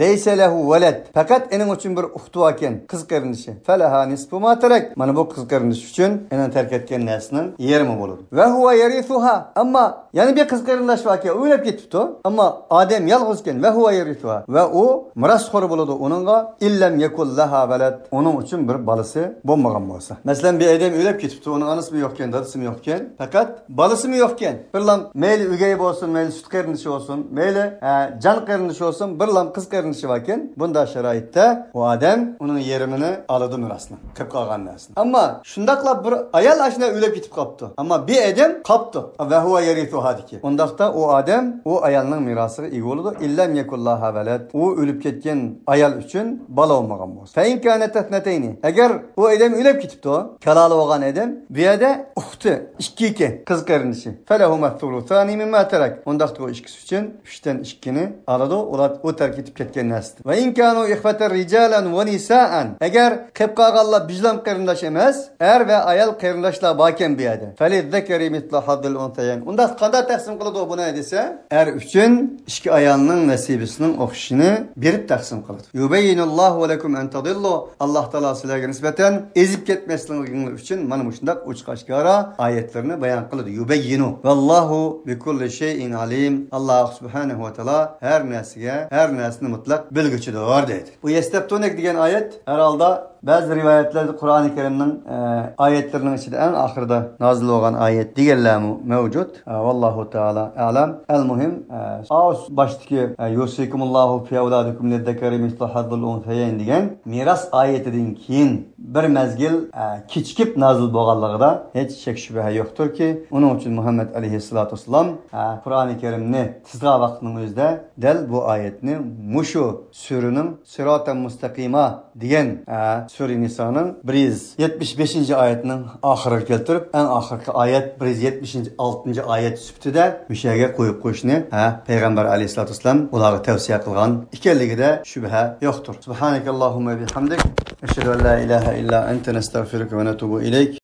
لەيسە لەھۇ ۋەلەد. پەقەت ئېنىڭ ئۈچۈن بىر ئۇختى باركەن، قىز قېرىندىشى. فەلەھا نىسفۇ ما تەرەك. مانا بۇ قىز قېرىندىش ئۈچۈن ئېنىڭ تەرك ئەتكەن نەرسىنىڭ يېرىمى بولىدۇ. ۋە ھۇۋە يەرىسۇھا. ئەمما يەنە بىر قىز قېرىنداش باركەن، ئۆلۈپ كېتىپتۇ. ئەمما ئادەم يالغۇزكەن. ۋە ھۇۋە يەرىسۇھا. ۋە ئۇ مىراسخور بولىدۇ ئۇنىڭغا. ئىن لەم يەكۇن لەھا ۋەلەد. ئۇنىڭ ئۈچۈن بىر بالىسى بولمىغان بولسا. مەسىلەن، بىر ئادەم ئۆلۈپ كېتىپتۇ، ئۇنىڭ ئانىسىمۇ يوقكەن، دادىسىمۇ يوقكەن. پەقەت بالىسىمۇ يوقكەن. بىرلا مەيلى ئۆگەي بولسۇن، مەيلى سۈت قېرىندىشى بولسۇن، مەيلى، ئە، جان قېرىندىشى بولسۇن، بىرلا قىز قېرىندىشى باركەن. بۇنداق شارائىتتا ئۇ ئادەم ئۇنىڭ يېرىمىنى ئالىدۇ مىراسنىڭ، قېلىپ قالغان نەرسىنى. ئەمما شۇنداقلا بىر ئايال ئاشۇنداق ئۆلۈپ كېتىپ قاپتۇ. ئەمما بىر ئادەم قاپتۇ. ۋە ھۇۋە يەرىسۇھادىكى. ئۇنداقتا ئۇ ئادەم ئۇ ئايالنىڭ مىراسىغا ئىگە بولىدۇ. ئىن لەم يەكۇن لەھا ۋەلەد. ئۇ ئۆلۈپ كەتكەن ئايال ئۈچۈن بالا بولمىغان بولسا. فەئىن كانەت ئىسنەتەينى. ئەگەر ئۇ ئادەم ئۆلۈپ كېتىپتۇ، كالالە بولغان ئادەم، بۇ يەردە ئۇختى ئىككى ئىكەن، قىز قېرىندىشى. فەلەھۇمە سۇلۇسانى مىمما تەرەك. ئۇنداقتا ئۇ ئىككىسى ئۈچۈن ئۈچتىن ئىككىنى ئالىدۇ، ئۇلار ئۇ تەرك ئېتىپ كەتكەن نەرسىدىن. ۋە ئىن كانۇ ئىخۋەتەن رىجالەن ۋە نىسائەن. ئەگەر قېلىپ قالغانلار بىجلام قېرىنداش ئەمەس، ئەر ۋە ئايال قېرىنداشلار باركەن بۇ يەردە. فەلىززەكەرى مىسلۇ ھەززىل ئۇنسەيەين. ئۇنداق قانداق تەقسىم قىلىدۇ بۇنى دېسە، ئەر ئۈچۈن ئىككى ئايالنىڭ نەسىبىسىنىڭ ئوخشىشىنى بېرىپ تەقسىم قىلىدۇ. يۇبەييىنۇللاھۇ لەكۇم ئەن تەزىللۇ. ئاللاھ تائالا سىلەرگە نىسبەتەن ئېزىپ كەتمەسلىكىڭلار ئۈچۈن مانا مۇشۇنداق ئوچۇق ئاشكارا ئايەتلىرىنى بايان قىلىدۇ. يۇبەييىنۇ. ۋەللاھۇ بىكۇللى شەيئىن ئەلىم. ئاللاھ سۇبھانەھۇ ۋە تائالا ھەر نەرسىگە، ھەر نەرسىنى مۇتلەق بىلگۈچىدۇر دەيدۇ. بۇ يەستەفتۇنەك دېگەن ئايەت ھەر ھالدا بەزى رىۋايەتلەردە قۇرئانى كەرىمنىڭ، ئە، ئايەتلىرىنىڭ ئىچىدە ئەڭ ئاخىرىدا نازىل بولغان ئايەت دېگەنلەرمۇ مەۋجۇت. ئە، ۋاللاھۇ تائالا ئەلەم. ئەل مۇھىم، ئە، ئاۋۇ باشتىكى، ئە، يۇسىكۇمۇللاھۇ فى ئەۋلادىكۇم لىززەكەرى مىسلۇ ھەززىل ئۇنسەيەين دېگەن مىراس ئايىتىدىن كېيىن بىر مەزگىل مەزگىل، ئە، كېچىكىپ نازىل بولغانلىقىدا ھېچ شەك شۈبھە يوقتۇركى، ئۇنىڭ ئۈچۈن مۇھەممەد ئەلەيھىسسالاتۇ ۋەسسالام، ئە، قۇرئانى كەرىمنى تىزغان ۋاقتىنىڭ ئۆزىدە دەل بۇ ئايەتنى مۇشۇ سۈرىنىڭ سىراتەن مۇستەقىما دېگەن، ئە، سۈرە نىسانىڭ بىر يۈز يەتمىش بەشىنچى ئايەتنىڭ ئاخىرىغا كەلتۈرۈپ، ئەڭ ئاخىرقى ئايەت بىر يۈز يەتمىش ئالتىنچى ئايەت سۈپىتىدە مۇشۇ يەرگە قويۇپ قويۇشنى، ھە، پەيغەمبەر ئەلەيھىسسالاتۇ ۋەسسالام ئۇلارغا تەۋسىيە قىلغان ئىكەنلىكىدە شۈبھە يوقتۇر. سۇبھانەكەللاھۇممە بىھەمدىك، ئەشھەدۇ ئەن لا ئىلاھە ئىللا ئەنتە، نەستەغفىرۇكە ۋە نەتۇبۇ ئىلەيك.